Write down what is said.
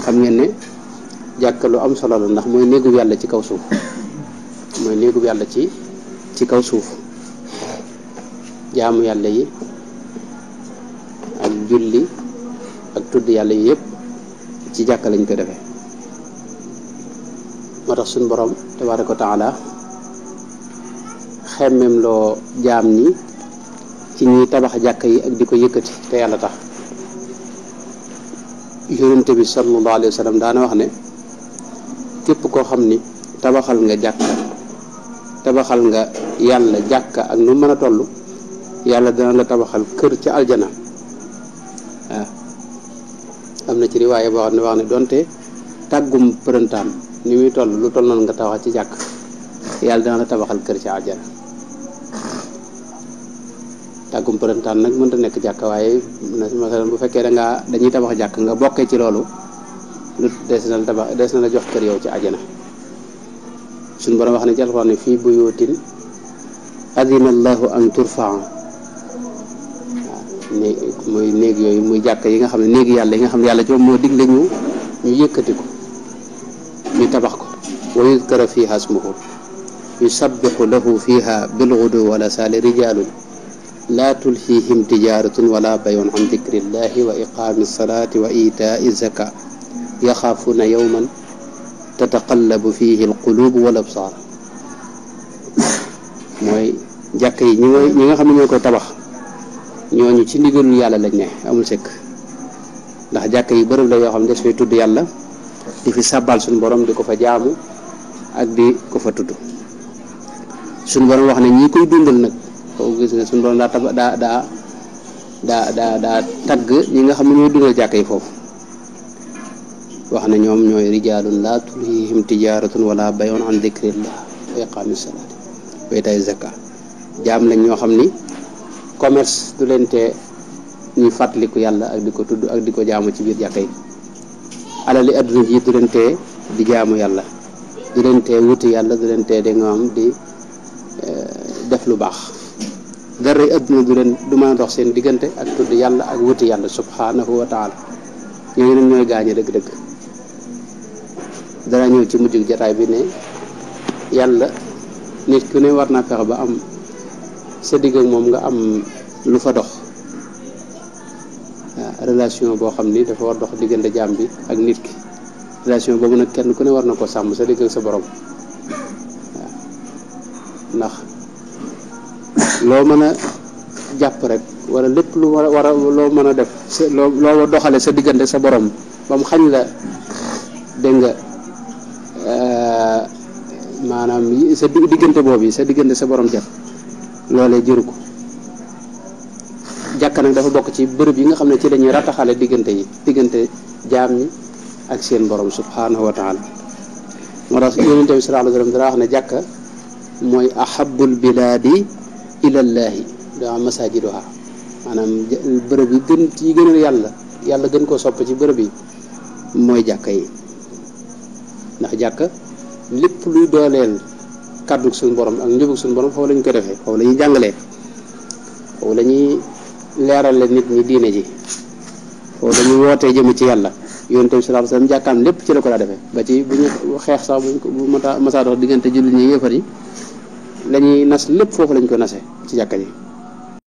xam ngeen ne jàkka lu am solo la ndax mooy néegub yàlla ci kaw suuf mooy néegub yàlla ci kaw suuf jaamu yàlla yi ak julli ak tudd yàlla yi yëpp ci jàkka lañ koy defee moo tax suñu borom tabaaraka wa taala xemmem loo jaam ñi ci ñuy tabax jàkka yi ak di ko yëkkati te yàlla tax yonent bi sallallahu alayhi wa sallam daana wax ne képp koo xam ni tabaxal nga jàkka tabaxal nga yàlla jàkka ak nu mën a toll yàlla dana la tabaxal kër ci aljana waaw am na ci riwaaya boo xam ne wax ne donte tàggum përëntaan ni muy toll lu toll noonu nga tabax ci jàkk yàlla dana la tabaxal kër ci aljana tàggum përëntaan nag mënta nekk jàkk waaye masalan bu fekkee dañuy tabax jàkk nga bokkee ci loolu lu des na la jox kër yow ci aljana suñu borom wax ne ci alxuraan ne fii buyuutin adina allahu an turfaa néeg muy néeg yooyu muy jàkk yi nga xam ne néegi yàlla yi nga xam ne yàlla ci moom moo digle ñu yëkkati ko ñu tabax ko wa yuzkara fiha ismuhu yusabbihu lahu fiha bilghudu wala saali rijalun la tulhihim tijaratun wala bayun an dhikrillahi wa iqami salati wa itaai zaka yaxaafuna yawman tataqallabu fihi alqulub wal absar mooy jàkk yi ñi nga xam ne ñoo koy tabax ñooñu ci ndigalul yàlla lañ ne amul sekk ndax jàkk yi bërëb la yoo xam ne des fay tudd yàlla di fi sàbbal suñu borom di ko fa jaamu ak di ko fa tudd suñu borom wax ne ñi koy dundal nag foofu gis nga suñu borom daa tagg ñi nga xam ne ñooy dundal jàkk yi foofu wax na ñoom ñooy rijaalun laa tulhihim tijaaratun wala bay'un an dikrillah wa iqaamis salaati wa itaay zaka jaam lañ ñoo xam ni commerce du leen tee ñuy fàttaliku yàlla ak di ko tudd ak di ko jaamu ci biir jàkka yi alali adduna ji du leen tee di jaamu yàlla du leen tee wuti yàlla du leen tee da nga am di def lu baax dara adduna du mën a dox seen diggante ak tudd yàlla ak wuti yàlla subhanahu wa taala ñooñu nag ñooy gaañe dëgg-dëgg dara ñëw ci mujj jataay bi ne yàlla nit ku ne war naa fexe ba am sa digg ak moom nga am lu fa dox waaw relation boo xam ni dafa war dox diggante jaam bi ak nit ki relation boobu nag kenn ku ne war na ko sàmm sa digg ak sa borom waaw ndax loo mën a jàpp rek wala lépp lu war a loo mën a def loo doxale sa diggante sa borom ba mu xañ la dégg nga maanaam sa diggante boobu sa diggante sa borom jàpp loolee jëru ko jàkka nag dafa bokk ci bërëb yi nga xam ne ci dañuy rataxale diggante jaam ñi ak seen borom subhanahu wa taala moo tax yonent bi sallallahu alayhi wa sallam dara wax ne jàkka mooy ahabul bilaadi ilallaahi daa masajiduha maanaam bërëb yi gën a yàlla gën koo sopp ci bërëb yi mooy jàkka yi ndax jàkka lépp luy dooleel kàddu suñu borom ak njubug suñu borom foofu lañ ko defee foofu la ñuy jàngalee foofu la ñuy leerale nit ñi diine ji foofu la ñuy wootee jëm ci yàlla yonent bi sallallahu alayhi wasallam jàkkaam lépp ci la ko daa defee ba ci bu ñu xeex sax bu masaa dox diggante jullit ñi yéefar yi la ñuy nas lépp foofu lañ ko nase ci jàkka ji